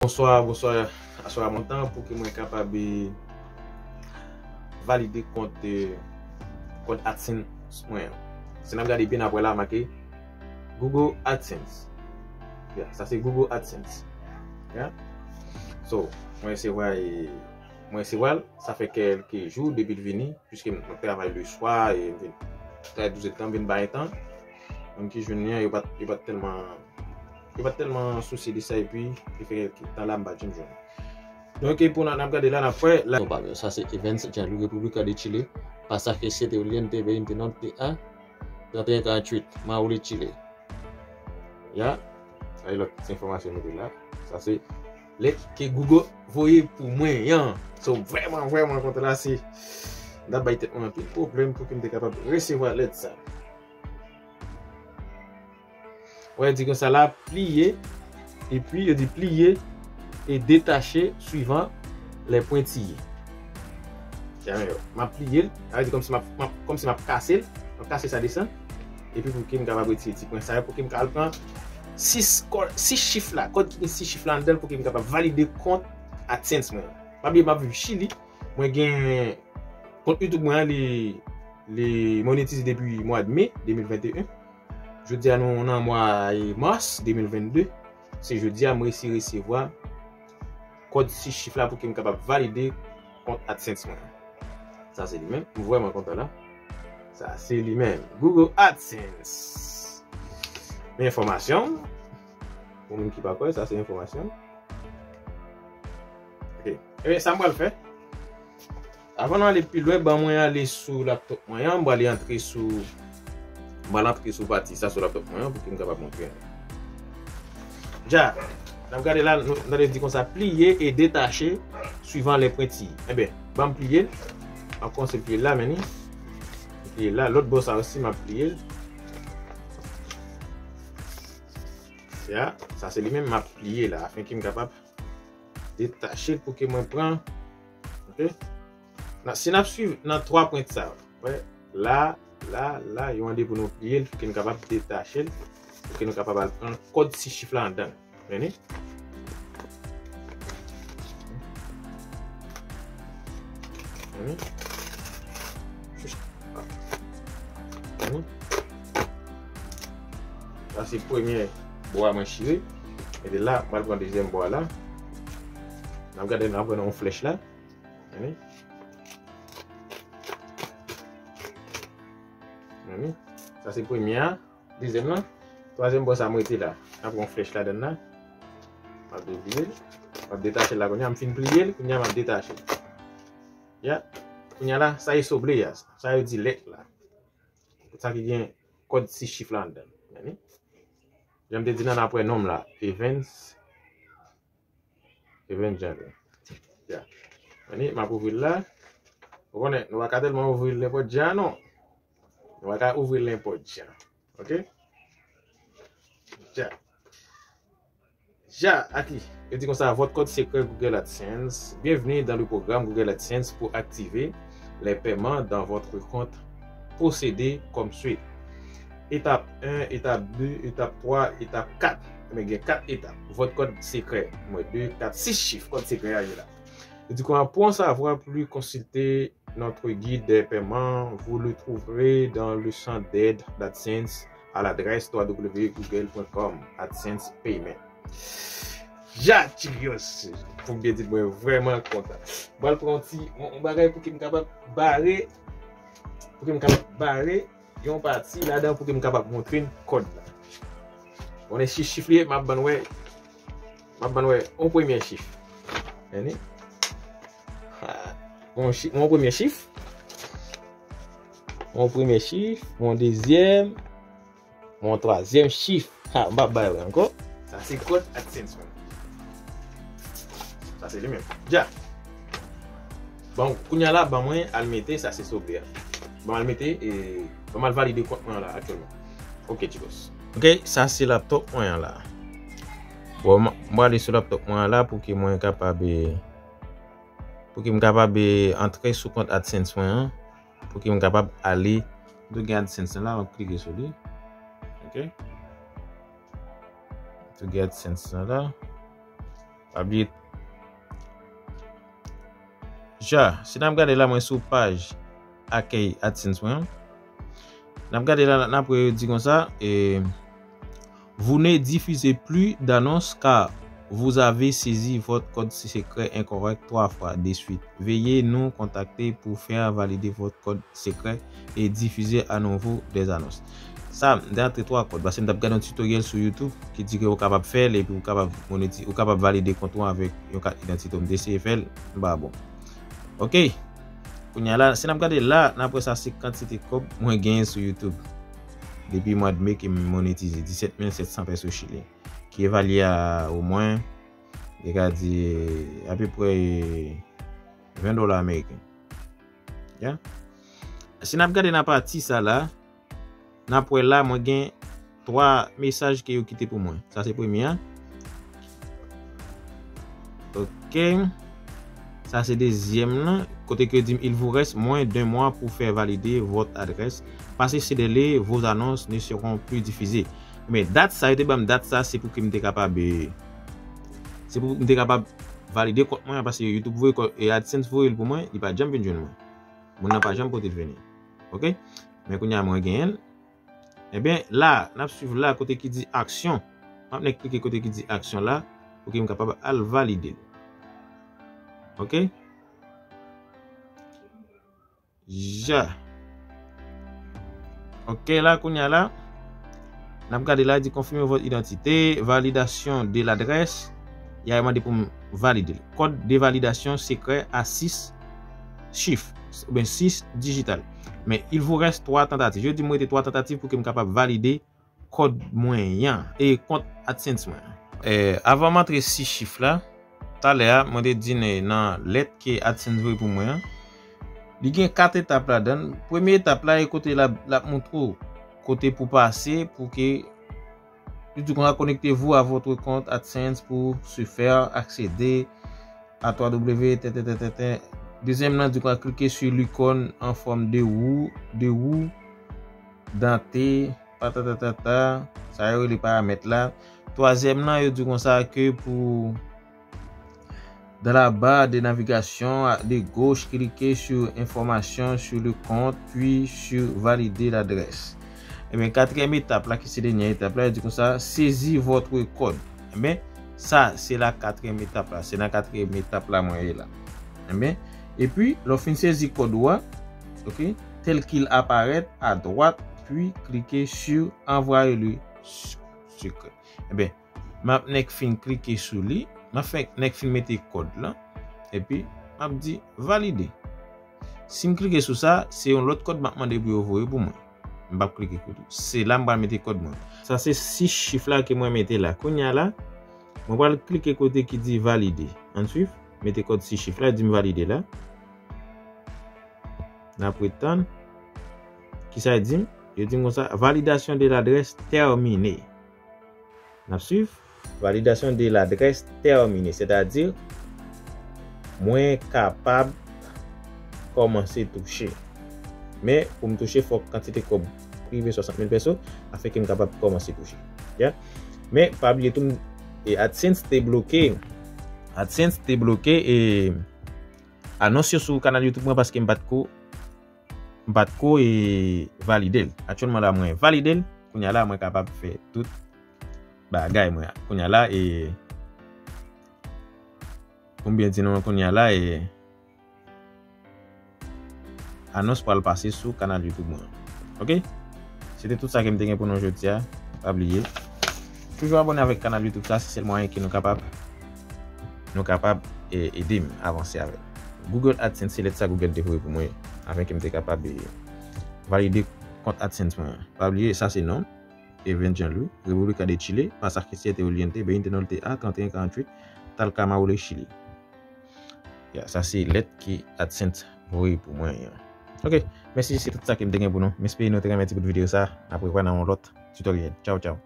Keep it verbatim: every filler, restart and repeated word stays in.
Bonswa, bonswa. Aswè a m pran tan pou ke mwen kapab, eh, valide kont, eh, kont AdSense mwen an. Si n ap gade byen apre la, make Google AdSense. Ya, sa se Google AdSense. Ya. So, mwen resevwa, eh, mwen resevwa l, sa fè kèlke jou depi l vini, piske m ap travay leswa, e m vin travay douz èdtan, m vin bay tan. Moun ki jwenn li an, yo pa t, yo pa t tèlman, yo pa t tèlman sousye de sa, epi li fè kèlke tan la, m pa t janm jwenn. Donk, e pou n, n ap gade la, n ap wè la. Non, pa mwen, sa se Evans Jean-Louis, República de Chile, pasaje siete Oriente veinte Norte a treinta y cuatro, Maule, Chile. Ya, sa e lòt enfòmasyon mete la. Sa se lèt ke Google voye pou mwen an. So, vrèman, vrèman kontan la, se, m t ap bay tèt mwen anpil pwoblèm pou ke m te kapab resevwa lèt sa. Wè, di konsa la, pliye, epi yo di pliye e detache suivant les pointillés. Ya, men yo, m ap pliye l, sa vle di kòmsi m ap, m ap, kòmsi m ap kase l, m ap kase sa desann, epi pou ke m kapab retire ti pwen sa yo, pou ke m kapab pran sis kò-, sis chif la, kòd ki gen sis chif la anndan l, pou ke m kapab valide kont AdSense mwen. Pa bliye, m ap viv Chili, mwen gen kont YouTube mwen an, li, li monetize depi mwa de me de mil venteyen. Jodi a nou nan mwa, e, mas de mil vennde. Se jodi a m resi resevwa kòd sis chif la pou ke m kapab valide kont AdSense mwen. Sa se li menm. M vrèman kontan la. Sa se li menm. Google AdSense. Men enfòmasyon. Pou moun ki pa kwè, sa se enfòmasyon. Ok. Ebyen, sa m pral fè. Avan nou ale pi lwen, ban mwen ale sou laptop mwen an, m pral antre sou, m pral antre sou pati sa sou laptop mwen an pou ke m kapab montre nou. Dja, n ap gade la, nou, nou di konsa, pliye e detache suivant les pointillés. Ebyen, ban m pliye l. M ap kòmanse pliye l la, men ni. Pliye l la, lòt bò sa osi, m ap pliye l. Ya, sa se li menm, m ap pliye la, afin ke m kapab detache l pou ke mwen pran. Ok? Nan, si n ap swiv nan twa pwent sa yo, wè, la, la, la, yo mande pou nou pliye l, pou ke nou kapab detache l, pou ke nou kapab al pran kòd sis chif la anndan l. Men ni? Men ni? Men ni? Sa se premye bò a mwen chire. Epi la, mwen pral pran dezyèm bò a la. N ap gade, n ap pran yon flèch la. Tande? Tande? Sa se premye a. Dezyèm lan. Twazyèm bò sa m rete la. N ap pran flèch ladann la. M ap devire l. M ap detache l la kounye a. M fin pliye l. Kounye a m ap detache l. Ya. Kounye a la, sa e soble a. Sa yo di lèt la. Sa ki gen kòd sis chif la anndan. Tande? Jan m te di nan, n ap wè non m la. Evans. Evans Jean. Ya. Tande, m ap ouvri l la. Ou konnen, nou pa ka tèlman ouvri l nenpòt jan, non. Nou pa ka ouvri l nenpòt jan. Ok? Ja. Ja, aki. Yo di konsa, votre code secret Google AdSense. Bienvenue dans le programme Google AdSense. Pour activer les paiements dans votre compte, procédez comme suit. Étape un, étape deux, étape trois, étape quatre. Men gen kat etap. Votre code secret. Mwen, de, kat, sis chif kòd sekrè a ye la. Yo di konsa, pour en savoir plus, consultez notre guide des paiements. Vous le trouverez dans le centre d'aide d'AdSense à l'adresse w w w point google point com, AdSense Payment. Ja, Chilios, pou m byen di, mwen vrèman kontan. Mwen pral pran yon ti, yon, yon bagay pou ke m kapab bare, pou ke m kapab bare yon pati ladan pou ke m kapab montre n kòd la. Bon, e sis chif li ye, m ap ban n wè, m ap ban n wè yon premye chif. Tande? Ha. Yon chi-, yon premye chif. Yon premye chif, yon dezyèm, yon twazyèm chif. Ha, m p ap bay wè ankò. Sa se kòd AdSense mwen. Sa se li menm. Ja. Bon, kounye a la, ban mwen al mete, sa se soble a. Ban m al mete, e, ban m al valide kont mwen an la aktyèlman. Ok, Chicos. Ok, sa se laptop mwen an la. Bon, m, m prale sou laptop mwen an la pou ke mwen kapab, e, pou ke m kapab, e, antre sou kont AdSense mwen an, pou ke m kapab ale, tou gen AdSense la, m ap klike sou li. Ok. Tou gen AdSense la. Pa bliye. Ja, si n ap gade la, mwen sou paj akèy AdSense mwen an. N ap gade la, n ap wè yo di konsa, e, vous ne diffusez plus d'annonces car vous avez saisi votre code secret incorrect trois fois de suite. Veuillez nous contacter pour faire valider votre code secret et diffuser à nouveau des annonces. Sa, m te antre twa kòd, paske m t ap gade yon tutoriel sou YouTube ki di ke ou kapab fè l epi ou kapab moneti-, ou kapab valide kont ou avèk yon kat idantite. M te eseye fè l, m pa bon. Ok. Kounye a la, si n ap gade la, n ap wè sa se kantite kòb mwen genyen sou YouTube. Depi mwa de me ke m monetize, disèt mil sèt san pèso chili, ki evalye a omwen, e ka di, apeprè ven dola ameriken. Ya. Si n ap gade nan pati sa la, n ap wè la, mwen gen twa mesaj ke yo kite pou mwen. Sa se premye a. Ok. Sa se dezyèm lan. Kote ke yo di m, il vous reste moins d'un mois pour faire valider votre adresse. Parce que c'est délai, vos annonces ne seront plus diffusées. Men dat sa, yo te ban m dat sa, se pou ke m te kapab, e, se pou m te kapab valide kont mwen, paske YouTube voye kò-, e AdSense voye l pou mwen, li pa janm vin jwenn mwen. Moun nan pa janm pote l vini. Ok? Men kounye a mwen genyen l. Ebyen, la, n ap swiv la, kote ki di aksyon. M ap nèk klike kote ki di aksyon la, pou ke m kapab al valide l. Ok? Ja. Ok, la, kounye a la, n ap gade la, di confirmer votre identité, validation de l'adresse. Y a mande pou m valide l. Code de validation secret à six chiffres, oubyen six digital. Men, il vous reste trois tentatives. Yo di m rete twa tantativ pou ke m kapab valide kòd mwen an, e kont AdSense mwen an. E, avan m antre sis chif la, talè a, mwen te di n-, nan lèt ke AdSense voye pou mwen an, li gen kat etap ladan l. Premye etap la, e kote l ap, l ap montre w kote pou pase, pou ke, li di konsa, connectez-vous à votre compte AdSense pour se faire accéder à trois W, tenten, tenten, tenten. Dezyèm nan, di konsa, cliquez sur l'icône en forme de roue, de roue dentée, patatatata, sa yo rele paramèt la. Twazyèm nan, yo di konsa ke pou dans la barre de navigation à, de gauche, cliquez sur information sur le compte, puis sur valider l'adresse. Ebyen, katriyèm etap la, ki se dènye etap la, yo di konsa, saisir votre code. Ebyen, sa, se la katriyèm etap la. Se nan katriyèm etap la mwen ye la. Ebyen, epi, lè w fin sezi kòd ou a, ok, tel qu'il apparaît à droite, puis cliquez sur envoyer le secret. Ebyen, m ap nèk fin klike sou li, m ap fè nèk fin mete kòd lan, epi m ap di valide. Si m klike sou sa, se yon lòt kòd m ap mande pou yo voye pou mwen. M p ap klike kote. Se la m pral mete kòd mwen. Sa se sis chif la ke mwen mete la. Kounye a la, mwen pral klike kote ki di valide. Ann swiv, mete kòd sis chif la, di m valide la. N ap ret tann. Kisa yo di m? Yo di m konsa, validation de l'adresse terminée. N ap swiv. Validation de l'adresse terminée, sètadi mwen kapab kòmanse touche. Men, pou m touche, fòk kantite kòb rive swasant mil pèso, afin ke m kapab kòmanse touche. Ya? Men, pa bliye tou, m, e AdSense te bloke, AdSense te bloke, e anons yo sou kanal YouTube mwen paske m pa t ko, m pa t ko, e, valide l. Aktyèlman la, mwen valide l. Kounye a la, mwen kapab fè tout bagay mwen. Kounye a la, e, pou m byen di nou, kounye a la, e, anons pral pase sou kanal YouTube mwen. Ok? Se te tout sa ke m te gen pou nou jodi a. Pa bliye, toujou abòne avèk kanal YouTube sa, se sèl mwayen ke nou kapab, nou kapab, e, ede m avanse avèk Google AdSense. Se lèt sa Google te voye pou mwen, afin ke m te kapab, e, valide kont AdSense mwen an. Pa bliye, sa se non m, Evans Jean Louis, República de Chile, Pasaje Siete Oriente, veinte Norte A, treinta y uno cuarenta y ocho, Talcahuano, Chile. Ya, sa se lèt ke AdSense voye pou mwen an. Ok, mèsi, se tout sa ke m te gen pou nou. M espere nou te renmen ti bout videyo sa. N ap rewè nan yon lòt tutoriel. Tchaw, tchaw.